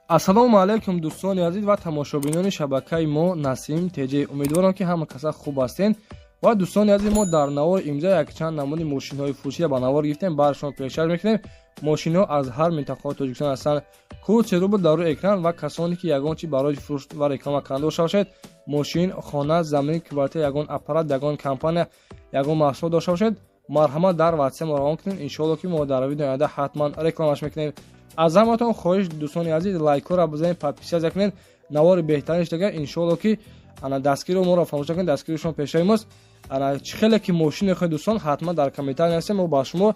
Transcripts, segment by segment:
Ассалому алайкум, дӯстони азиз ва тамошобинони шабакаи мо Насим ТЖ. Умедворам, ки ҳама каса хуб ҳастен. Ва дӯстони азиз, мо дар навори имза якчанд намуди мошинҳои фурӯширо ба навор гирифтем, бар шумо пешкаш мекунем. Мошинҳо аз ҳар минтақаҳои Тоҷикистон ҳастанд. Код се рубл дар рӯи экран. Ва касоне ки ягон чи барои фурӯш ва реклама кардан дошта бошед, мошин, хона, замин, квартира, ягон аппарат, ягон компания, ягон маҳсулот дошта бошед, марҳамат, дар ватсап мо равон кунед. Иншоалло, ки мо дар видеои оянда ҳатман рекламаш мекунем. Аз ҳаматон хоҳиш, дӯстони азиз, лайкҳоро бизанед, подписаться кунед, навори беҳтарин шудага. Иншоалло, ки ана дастгиро моро фаромӯш накунед, дастгири шумо пешаи мост. Ана чӣ хеле ки мошин мехоҳед, дӯстон, ҳатман дар комментарий ҳастем, мо ба шумо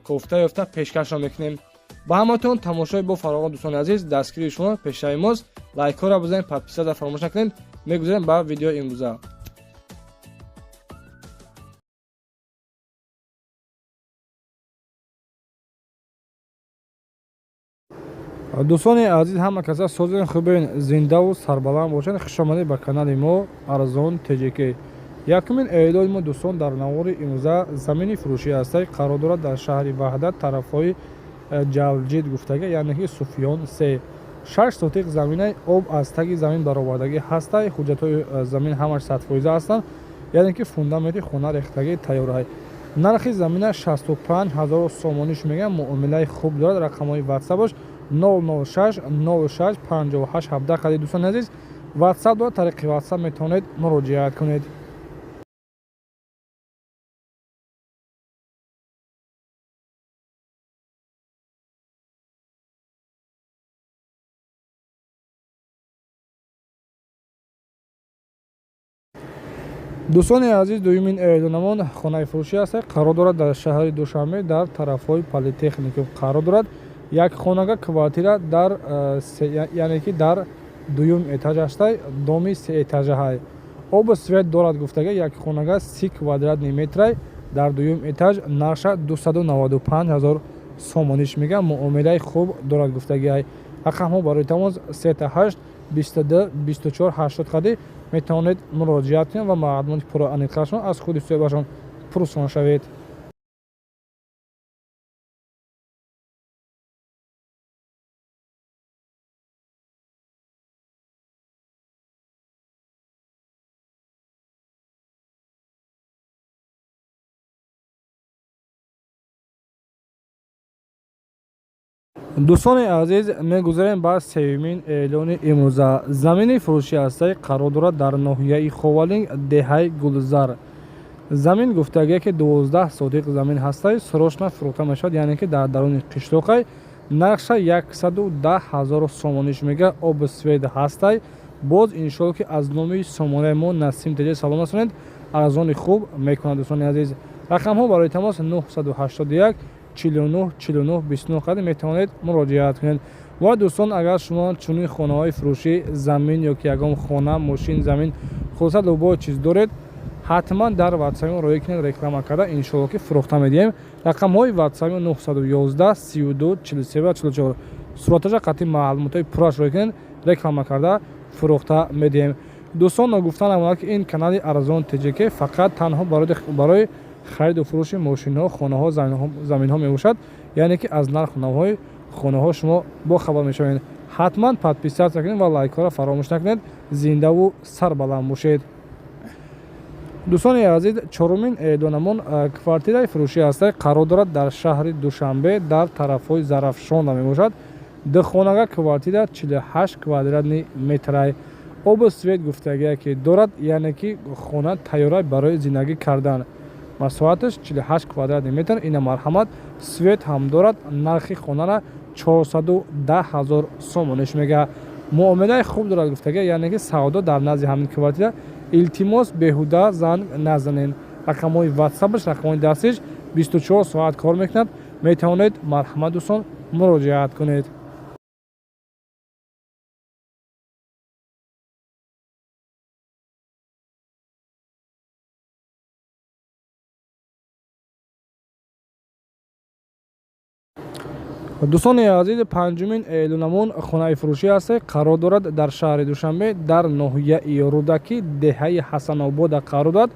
кофта ёфта пешкашро мекунем. Ба ҳаматон тамошои бо фароғон, дӯстони азиз, дастгири шумо пешаи мост. Лайкҳоро бизанед, подписаться фаромӯш накунед. Мегузарем ба видеои имрӯза. Дӯстони азиз, ҳама каса созен, хубен, зиндаву сарбаланд бошед. Хушомадед ба канали мо Арзон ТЖК. Якумин эълони мо, дӯстон, дар навори имрӯза замини фурӯшӣ ҳастай, қарор дорад дар шаҳри Ваҳдат, тарафҳои Ҷалҷид гуфтага, яъне ки Суфиён се, 6 сотиқ заминай, об аз таги замин баровардагӣ ҳастай, ҳуҷҷатҳои замин ҳамаш 100% ҳастанд, яъне ки фундаменти хона рехтагӣ тайёрай. Нархи замина 65 000 сомониш мегӯям, муомилаи хуб дорад. Рақамҳои ватсапаш 006 06 58 17 қади. Дӯстони азиз, ватсап дорад, тариқи ватсап метавонед муроҷиат кунед. Дӯстони азиз, дуюмин эълонамон хонаи фурӯшӣ аст, қарор дорад дар шаҳри Душанбе, дар тарафҳои Политехникум қарор дорад. Як хонага квартира дар, яъне ки дар дуюм этаж ҳастай, доми сеэтажаҳай, обу свет дорад гуфтага. Як хонага 30 квадратный метрай, дар дуюм этаж, нарша 295 000 сомониш мегӯям, муомилаи хуб дорад гуфтагиай. Рақамҳо барои тамос 3 8 22 24 80 қади метавонед муроҷиат кунед ва маълумоти пурра аниқтаршон аз худи соҳибашон пурсон шавед. Дӯстони азиз, мегузарем ба сеюмин эълони имрӯза. Замини фурӯшӣ ҳастай, қарор дорад дар ноҳияи Ховалинг, деҳаи Гулзар. Замин гуфтагие, ки 12 сотиқ замин ҳастай, срочно фурӯхта мешавад, яъне ки дар даруни қишлоқай. Нархша 110 000 сомониш мега, обу свет ҳастай. Боз иншоалло, ки аз номи сомонаи мо Насим ТЖ салом расонед, арзони хуб мекунад. Дӯстони азиз, рақамҳо барои тамос 981 49 49 29 қади метавонед муроҷиат кунед. Ва дӯстон, агар шумо чунин хонаҳои фурӯшӣ, замин ё ки ягон хона, мошин, замин, хулоса, любой чиз доред, ҳатман дар ватсапи мо роҳӣ кунед, реклама карда, иншоалло, ки фурӯхта медиҳем. Рақамҳои ватсапи 911 32 43 ва 44. Сураташа қатъи маълумотҳои пурраш роҳӣ кунед, реклама карда фурӯхта медиҳем. Дӯстон, ногуфта намонад, ки ин канали Арзон ТЖК фақат танҳо барои хариду фурӯши мошинҳо, хонаҳо, заминҳо мебошад, яъне ки аз нарху навҳои хонаҳо шумо бохабар мешавед. Ҳатман подписаться кунед ва лайкҳоро фаромӯш накунед. Зиндаву сарбаланд бошед. Дӯстони азиз, чорумин эълонамон квартираи фурӯшӣ ҳастай, қарор дорад дар шаҳри Душанбе, дар тарафҳои Зарафшонда мебошад. Духонага квартира, 48 квадратный метрай, обу свет гуфтагие, ки дорад, яъне ки хона тайёра барои зиндагӣ кардан. Масоҳаташ 48 квадратный метр ина, марҳамат, свет ҳам дорад. Нархи хонара 410 ҳазор сомониш мега, муомилаи хуб дорад гуфтага, яъне ки савдо дар назди ҳамин квартира. Илтимос, беҳуда занг назанед. Рақамҳои ватсапаш, рақамҳои дастиш 24 соат кор мекунад. Метавонед, марҳамат, дӯстон, муроҷиат кунед. Дӯстони азиз, панҷумин эълонамон хонаи фурӯшӣ ҳаст, қарор дорад дар шаҳри Душанбе, дар ноҳияи Рӯдакӣ, деҳаи Ҳасанобода қарор дорад.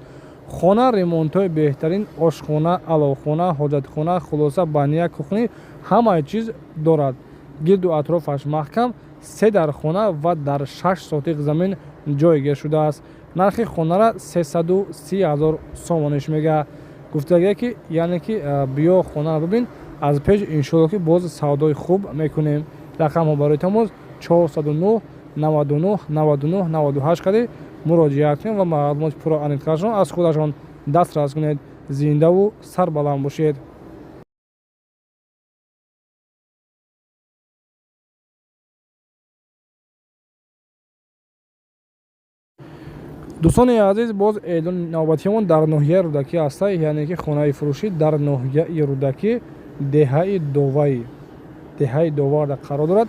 Хона ремонтҳои беҳтарин, ошхона, аловхона, ҳоҷатхона, хулоса, баня, кухня, ҳамаи чиз дорад. Гирду атрофаш маҳкам, се дар хона ва дар 6 сотиқ замин ҷойгир шудааст. Нархи хонара 330 ҳазор сомониш мега. Гуфтагие ки, яъне ки биё хонара бибин, аз пеш иншоалло ки боз савдои хуб мекунем. Рақамҳо барои тамос 409 99 99 98 қади муроҷиат кунед ва маълумоти пурра аниқтарашон аз худашон дастрас кунед. Зиндаву сарбаланд бошед. Дӯстони азиз, боз эълони навбатиамон дар ноҳияи Рӯдакӣ ҳаста, яъне ки хонаи фурӯшӣ дар ноҳияи Рӯдакӣ, деҳаи Доваи, деҳаи Доварда қарор дорад.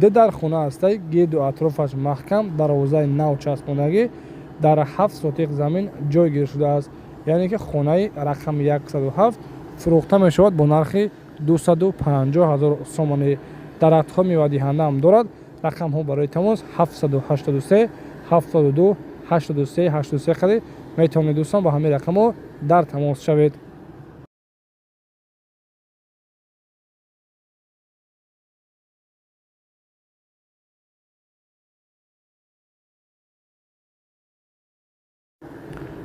Ду дар хона ҳастай, гирду атрофаш маҳкам, дарвозаи нав часпондагӣ, дар 7 сотиқ замин ҷойгир шудааст. Яъне ки хонаи рақами 107 фурӯхта мешавад бо нархи 250 ҳазор сомонӣ. Дарахтҳо мевадиҳанда ҳам дорад. Рақамҳо барои тамос 783 72 83 83 қади метавонед, дӯстон, ба ҳамин рақамҳо дар тамос шавед.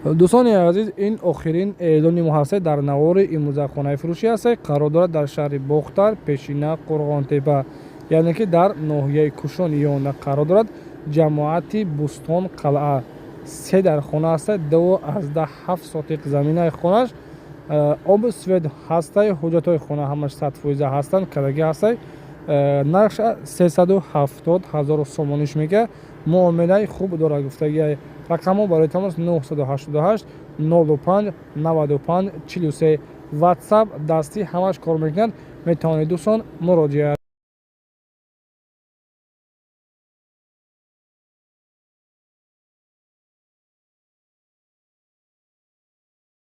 Дӯстони азиз, ин охирин эълони мо ҳаста дар навори имрӯза. Хонаи фурӯшӣ ҳаста, қарор дорад дар шаҳри Бохтар, пешина Қурғонтепа, яъне ки дар ноҳияи Кушон ёна қарор дорад, ҷамоати Бустон қалъа. Се дар хона ҳаста, 2,7 сотиқ заминаи хонаш, об свет ҳастай, ҳуҷҷатҳои хона ҳамаш 100% ҳастанд, кадаги ҳастай. Нархша 370 ҳазор сомониш мега, муомилаи хуб дорад гуфтагиай. Рақамҳо барои тамос 988 05 95 43, WhatsApp, дастӣ ҳамаш кор мекунад. Метавонед, дӯстон, муроҷиат.